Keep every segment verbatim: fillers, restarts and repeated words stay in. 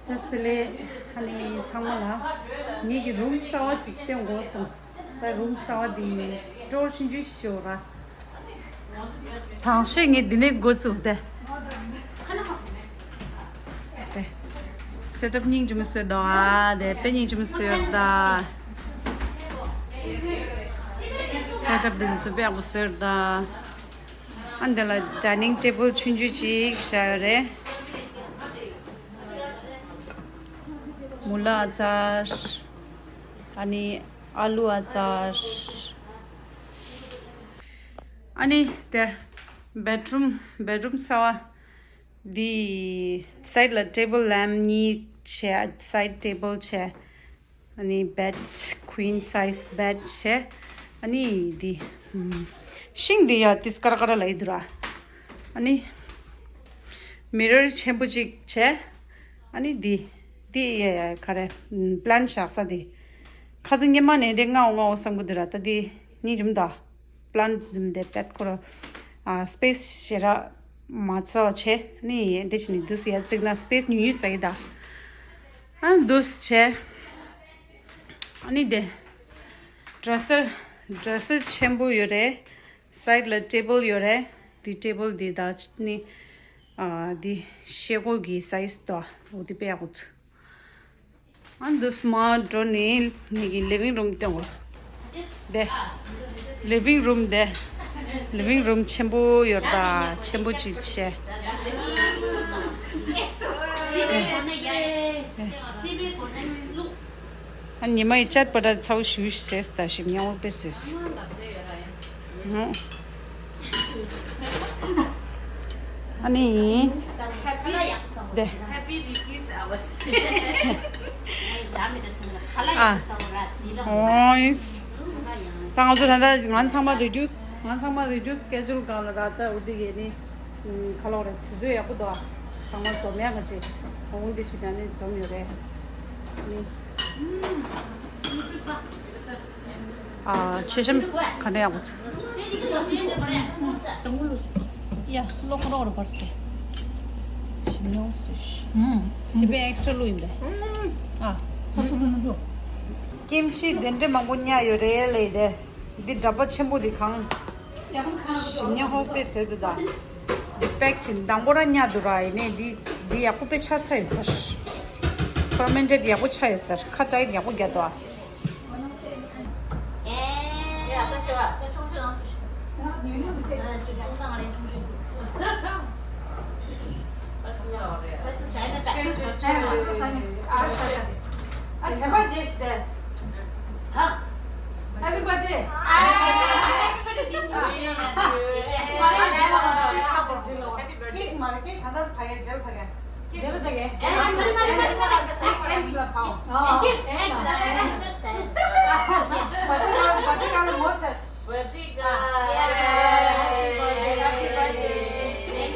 བཀྲ་ཤིས་བདེ་ལེགས། ཨ་ནི་ཚང་མ་ལ་ངེད་ཀྱི་རུམ་གསར་བ་ཅིག་སྟོན་དགོས་བསམ། ད་རུམ་གསར་བ་འདི་ཊུར་ཆུང་ཆུང་ཞིག་ཞུ་ར། དང་ཤོས་ངས་འདི་ནས་འགོ་བཙུགས་ཏེ། ཏེ། སེ་ཊབ་སྙིང་རྗེ་མོ་བཟོས་འདུག་ཨ། ཏེ་དཔེ་སྙིང་རྗེ་མོ་བཟོས་ད། སེ་ཊབ་འདི་ཚོ་དཔེ་ཡག་པོ་བཟོས་ད། ཨ་འདི་ལ་ཌའི་ནིང་ཊེ་བལ་ཆུང་ཆུང་ཅིག་བཞག་ཡོད་རེད། མུ་ལ་ཨ་ཅར། ཨ་ནི་ཨ་ལུ་ཨ་ཅར། ཨ་ནི་དེ་བེཌ་རུམ། བེཌ་རུམ་གསར་བ་འདི། སའིཌ་ལ་ཊེ་བལ་ལེམ་པ་གཉིས་བྱས། སའིཌ་ཊེ་བལ་བྱས། ཨ་ནི་བེཌ། ཀུན་སའིཛ་བེཌ་བྱས། ཨ་ནི་འདི་ཤིང་འདི་ཡ་ཏིས་ཀར་ཀར་ལ་ཡི་འདུག་ར། ཨ་ནི་མི་རར་ཆེན་པོ་ཅིག་བྱས། ཨ་ནི་འདི་འདི་ཡ་ཡ་ག་རེ། པི་ལེན་ཊི་བཞག་ས་འདི། ཁ་སང་ཉི་མ་ནས་འདྲེ་ངའོ་ངའོ་བསམ་གི་འདུག་ར། ད་འདི་སྙིང་རྗེ་མོ་འདུག་པི་ལེན་ཊི་འདི་པད་ཁོ་ར། ཨ་སི་པེ་སི་ཞེ་དྲག་མ་ཚོགས་བྱས། ཨ་ནི་འདི་བྱས་ནས་འདུག་སེ་ཡ་བརྩིགས་ན་སི་པེ་སི་ཉུང་ཉུང་ཟ་ཡི་ད། ཨ་འདུག་སེ་བྱས། ཨ་ནི་དེ་ཌི་རེ་སར། ཌི་རེ་སར་ཆེན་པོ་ཡོད་རེད། སའིཌ་ལ་ཊེ་བལ་ཡོད་རེད། དེ་ཊེ་བལ་དེ་ད་ནི་ཨ་དེ་ཤེལ་སྒོ་གི་སའིཛ་དོ། འོ་དེ་དཔེ་ཡག་པོ་འདུག་ཨ་འདུག་སེ་མར་འགྲོ་ནས་ངེད་ཀྱི་ལི་ཝིང་རུམ་སྟོན་གོ། དེ་ལི་ཝིང་རུམ་དེ། ལི་ཝིང་རུམ་ཆེན་པོ་ཡོད་ད། ཆེན་པོ་ཅིག་བྱས། ཨ་ཉི་མ་ཡི་ཅད་པ་ད་ཚ་བོ་ཞུ་ཟེར་ད་ཞིམ་ཉམས་པོ་དཔེ་བཟོས། ཨ་ནི། དེ། ཨ། ཨོ་ཡེས། ད་ང་ཚོ་ད་ལྟ་ང་ཚང་མ་རི་ཌིའུ་སི། ང་ཚང་མ་རི་ཌིའུ་སི་སི་ཀེ་ཇུལ་སྒང་ལ་ར། ད་འོ་དེ་གས་ནི། ཁ་ལོག་རེད། དུས་ཚོད་ཡག་པོ་འདུག་ཚང་མ་འཛོམས་ཡག་ག་ཅིག་འོང་དེ་ཞིག་ད་ནི་འཛོམས་ཡོད་རེད། ནི། ཨ་ཆེ་ཤམ་ག་འདྲ་ཡག་པོ་ཚུ། ཡ་ལོག་རོགས་རོགས་པར་སྟེ། ཞིམ་ཉོ་སུ་ཤི། སི་པེ་ཨེག་སི་ཊ་ར་ལུ་ཡིན་པས། ཨ། སོ་སོ་རུ་ནུ་འགྲོ། ཀིམ་ཆི་དེ་འདྲ་མང་པོ་ཉར་ཡོད་རེད་ལེ་དེ། འདི་འདྲ་པ་ཆེན་པོ་འདི་གང་། ཞིམ་ཉམས་ཧོབ་པའི་བཟོས་འདུག་ད། འདི་པེག་ཅིག་དང་པོ་རང་ཉར་འདུག་ར། ཡིན་ནའི་འདི་འདི་ཡག་པོ་དཔེ་ཆགས་ཚར་ཡོད་ས་རེད། ཕར་མེན་ཊེཌ་ཡག་པོ་ཆགས་ཡོད་ས་རེད། ཁ་ཊའིཊ་ཡག་པོ་རྒྱག་འདུག་ཨ། ཨ་ཆ་པ་རྗེས་ཤི་དེ། ཧེ་པི་བར་ཐ་ཌེ། ཀེག་མ་རེད། ཀེག་ད་ལྟ་ཕ་གི་རྗེས་ཕ་གི། རྗེས་ཕ་གི། ཀེག་ཨེན་ཌི་ལ་ཕའོ། བར་ཐི་ཀལ་བར་ཐི་ཀལ་མོ་ཚ། བར་ཐི་ཀལ། Happy birthday.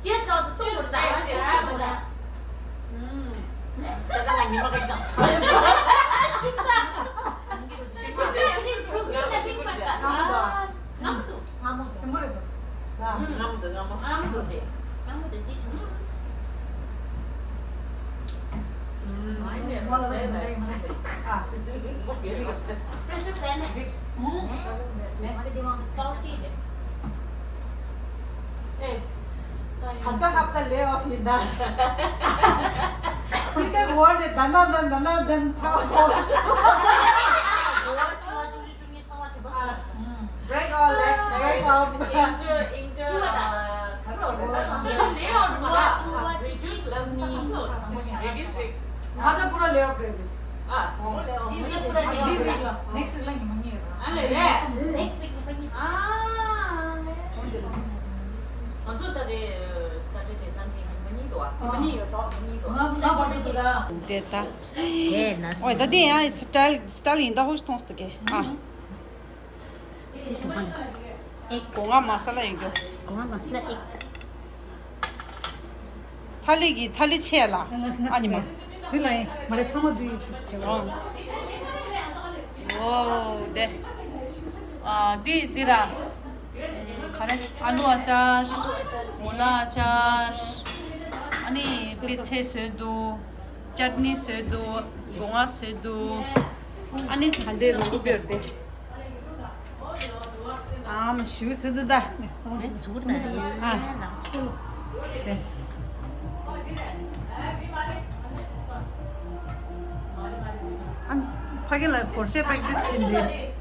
Cheers. ད་ལྟ་ཧབ་ད་ལེ་ཨོཕ་ཡིན་ད། ཕྱི་ལྟ་འོག་ནས་ད་ན་ད་ན་ད་ན་ཆག་པོ། Break all legs, break all. Injure, injure. Reduce ལབ་ནི། Reduce weight. ང་ད་པུ་ར་ལེ་ཨོཕ་རེད། ཨ། འདི་ནི་པུ་ར་ནི་འདི་ཝིག་ལ་next week ལ་ཉི་མ་གཉིས་ཡོད་ར། ཨ་ལེ་རེད། Next week ཉི་མ་གཉིས། ཨ་ལེ། ང་ཚོ་ད་རེས་Saturday Sunday ཉི་མ་གཉིས་འདུག་ཨ། ཉི་མ་གཉིས་ཡོད་ར། ཉི་མ་གཉིས་འདུག་ཨ། ང་ང་བར་དུ་འདུག་ར། དེ་ད། དེ་ན་ཨོ་ད་དེ་ཡང་སི་ཊལ་སི་ཊལ་ཡིན་ད་ཧོ་ཤི་ཐོང་སི་ཏུ་ཀེ་ཨ། སྒོ་ང་མ་ས་ལ་ཡོད་རྒྱུ། སྒོ་ང་མ་ས་ལ་ཨེག་ཐ་ལི་གི་ཐ་ལི་ཆེ་ལ། ཨ་ནི་མ། དེ་ལ་ཡིན་མ་རེད། ཚང་མ་དེ་ཡིན་ཆེ་བ། ཨོ་དེ། ཨ་དེ་དེ་ར། ག་རེ་ཨ་ལུ་ཨ་ཅར། མུ་ལ་ཨ་ཅར། ཨ་ནི་པད་ཚལ་བཟོས་འདུག་ཅཊ་ནི་བཟོས་འདུག་སྒོ་ང་བཟོས་འདུག་ཨ་ནི་ད་འདོད་མང་པོ་ཡོད་དེ། ཨ་མ་ཞིའུ་བཟོས་འདུག་ད། ཨ། ཨ། ཕ་གི་ལ་སྒོར་གཞས་པེ་རེག་ཊི་སི་བྱེད་འདོད།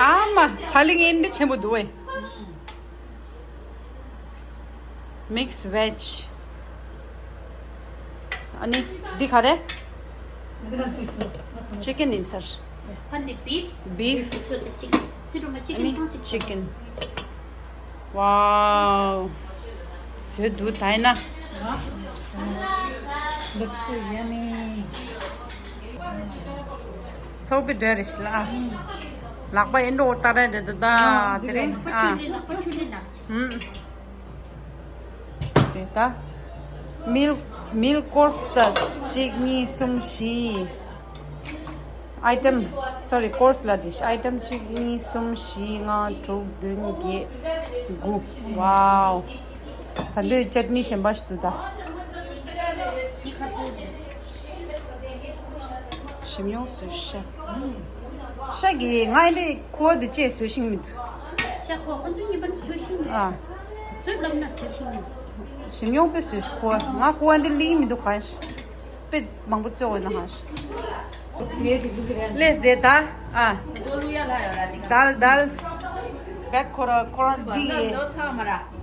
ཨ་མ་ད་ལིང་ཨིན་འདྲ་ཆེན་པོ་འདུག་བས། མིག་སི་བེཇ། ཨ་ནི་འདི་ག་རེ། ཅི་ཀེན་ཡིན་ས་རེད། ཕར་འདི་བིབ། བིབ། ཚོད་ཀྱི་ཅི་ཀེན། སི་རུ་མ་ཅི་ཨ་ཀེན་ནི་ཐང་ཅིག་ཅི་ཀེན། ཝའོ། བཟོས་འདུག་ད་ཡིན་ན། Looks so yummy. ཚོགས་པའི་འབྲས་རེ་ཞིག་ལ། ལག་པ་ཨེ་འགྲོ་ལྟ་ར་རེད་འདུག་ད་དེ་རིང་ཨ། ཧུམ། རེད་ད། མིལ་མིལ་ཀོར་སི་ད་གཅིག་གཉིས་གསུམ་བཞི། ཨའི་ཊེམ། སོ་རི། ཀོར་སི་ལ་དེ་ཨའི་ཊེམ་གཅིག་གཉིས་གསུམ་བཞི་ལྔ་དྲུག་བདུན་བརྒྱད་དགུ། ཝའོ། ད་འདོད་ཅཊ་ནི་གཞན་པ་ཞིག་འདུག་ད། འདི་ཁ་ཚོན་རེད། ཞིམ་ཡོང་བཟོས་ཤ། ཤ་གི་ང་ཨེ་འདྲས་ཁོ་བོ་འདི་བཅས་བཟོས་ཤིང་མི་འདུག་ཤ་ཁོ་ཁོ་ཚོ་གཉིས་པ་ནི་བཟོས་ཤིང་མི་འདུག་ཨ། ཁོ་ཚོས་ལབ་ན་བཟོས་ཤིང་མི་འདུག་ཞིམ་ཡོང་པས་བཟོས་ཤིང་ཁོ་ང་ཁོ་ཨེ་འདྲས་ལིག་མི་འདུག་ག་ཤ། དཔེ་མང་པོ་བཙོ་འོས་ན་ཧ་ཤ། ལེས་དེ་ད། ཨ། དལ་དལ། བེད་ཁོ་ར་ཁོ་རང་འདི་ཡེ།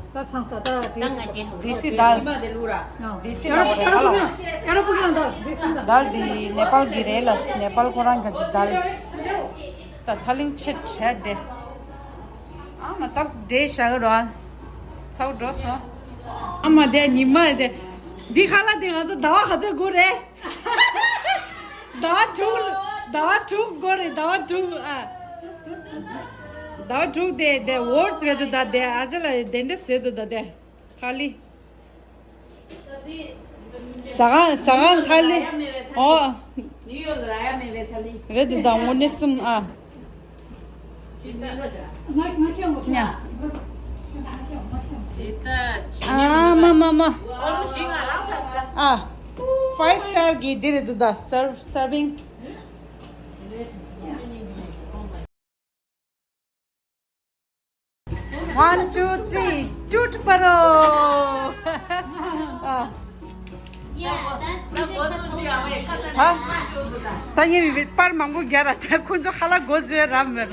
ད་ཚང་ས་ད་དེ་ད་ང་དེ་ལུག་དེ་སི་དལ། ཉི་མ་དེ་ལུག་ར། དེ་སི་ལ་བ་རེ་ཧ་ལ། ཡ་ར་པུ་ཡང་དལ་དེ་སི་དལ། དལ་དེ་ནེ་པཱལ་གི་རེད་ལ། ནེ་པཱལ་ཁོ་རང་ག་ཅི་དལ། ད་ཐ་ལིང་ཆེ་ཆེ་དེ། ཨ་མ་ད་འདྲེ་ཤ་གི་རོ། ཚའུ་འགྲོ་སོང་། ཨ་མ་དེ་ཉི་མ་དེ། འདི་ཁ་ལ་དེ་ང་ཚོ་ཟླ་བ་ག་ཚོད་དགོས་རེད། ཟླ་བ་དྲུག་ཟླ་བ་དྲུག་འགོར་རེད། ཟླ་བ་དྲུག་ཨ། ཟླ་བ་དྲུག་དེ་དེ་ཝོར་ཐི་རེད་འདུག་ད། དེ་ཨ་ཅག་ལ་དེ་འདྲ་ཟེར་འདུག་ད། དེ་ཁ་ལི། ཟ་ཁང་ཟ་ཁང་ཐ་ལི། ཨོ། ནིའུ་ཡོག་ལ་ར་ཡ་མེད་པའི་ཐ་ལི། རེད་འདུག་ད་དངོས་གནས་གསུམ་ཨ། ཉ། ཨ་མ་མ་མ། ཨ། ཕའིབ་སི་ཊར་གི་འདི་རེད་འདུག་ད། སར་སར་བིང་། One, two, three. ཊུཊ་པ་རོ། ཨ། ད་ངས་མི་པར་མང་པོ་རྒྱག་ར་ད་ཁོ་ཚོ་ཁ་ལག་མགོ་བཟོས་ར་མེད།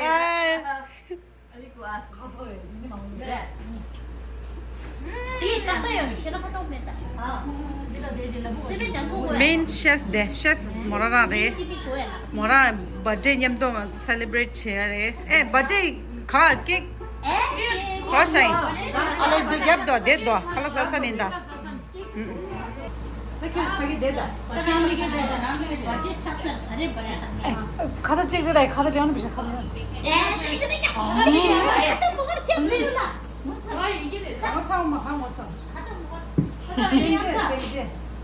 ཨ། མེན་ཤེཕ་དེ་ཤེཕ་མོ་རང་རང་རེད། མོ་རང་བར་ཌེ་མཉམ་དུ་སེ་ལེ་བྷི་རེཊ་བྱེད་ཡ་རེད། ཨེ་བར་ཌེ་ག་ཀེག་ག་ཤ་ཡིན། ཨ་ལེ་འདི་རྒྱབ་དོ་བསྡད་དོ་ཁ་ལག་ཟ་ས་ནི་ད། ཁ་ཚ་གཅིག་རེད་ལ་ཁ་ཚ་ལེན་པ་ཤ་ཁ་ཚ།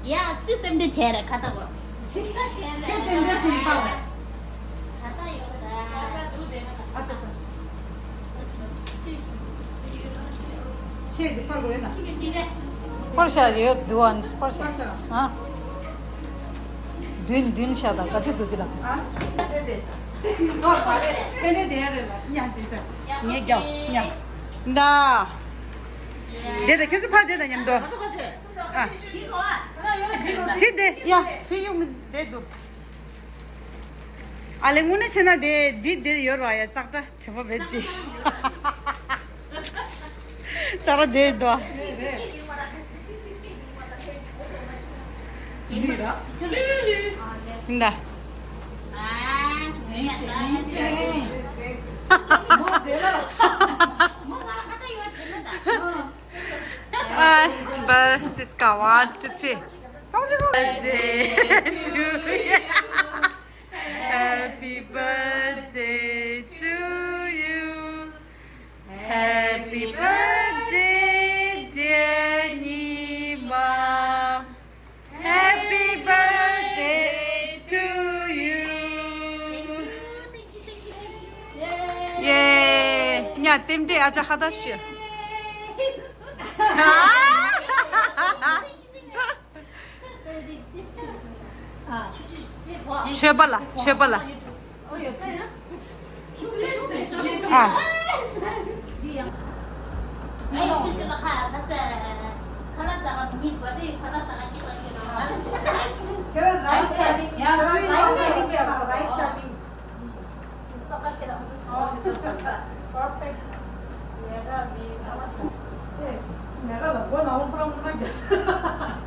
ཡ་སི་སྟེམ་འདྲེ་བྱས་རེད་ཁ་ཏ་བོ། ཁྱི་སྟེམ་འདྲེ་བྱས་ཏེ། ཁ་ཏ་ཡོད་ད། ཨ་ཙ་ཙ། ཆེ་འདི་པར་དགོས་ན། པར་ཤ་ཡོད་འདུག་ཨ་ནི་པར་ཤ། ཨ། བདུན་བདུན་ཤ་དང་ག་ཚོད་འདུག་འདི་ལ། ཨ། ཨོ་པ་རེད། ཕན་རེད་དེ་ཡ་རེད་ལ་ཉ་འདི་ད། ངས་རྒྱག་ཉ། ད། དེ་ད་ཁྱོད་ཚོ་ཕར་དེ་ད་མཉམ་དུ། ཨ། ཁྱི་དེ་ཡ་ཁྱི་གཡུག་མི་དེ་འདུག་ཨ་ལེ་དངོས་གནས་བྱས་ན་དེ་འདི་དེ་ཡོད་ར་ཡ་ཙག་སྒྲ་དྲི་བ་བེད་ཅིག་ཙག་སྒྲ་དེ་འདུག་འདི་ར། འདི་འདྲ། Happy birthday to you. Happy birthday to you. Happy birthday, dear Nima. རྟེན་འབྲེལ་ཨ་ཅག་ཧ་ད་ཤི། མཆོད་པ་ལ་མཆོད་པ་ལ། ཨ། ཁྱེད་རང་right timing, ཁྱེད་རང་right timing, ཁྱེད་རང་right timing. Perfect. ཡ་ག་མི་ཐ་མ་ཆགས། ཨེ། ཡ་ག་ལ་མགོ་ནང་ལ་ཁོ་རང་ཁོ་རང་རྒྱབ།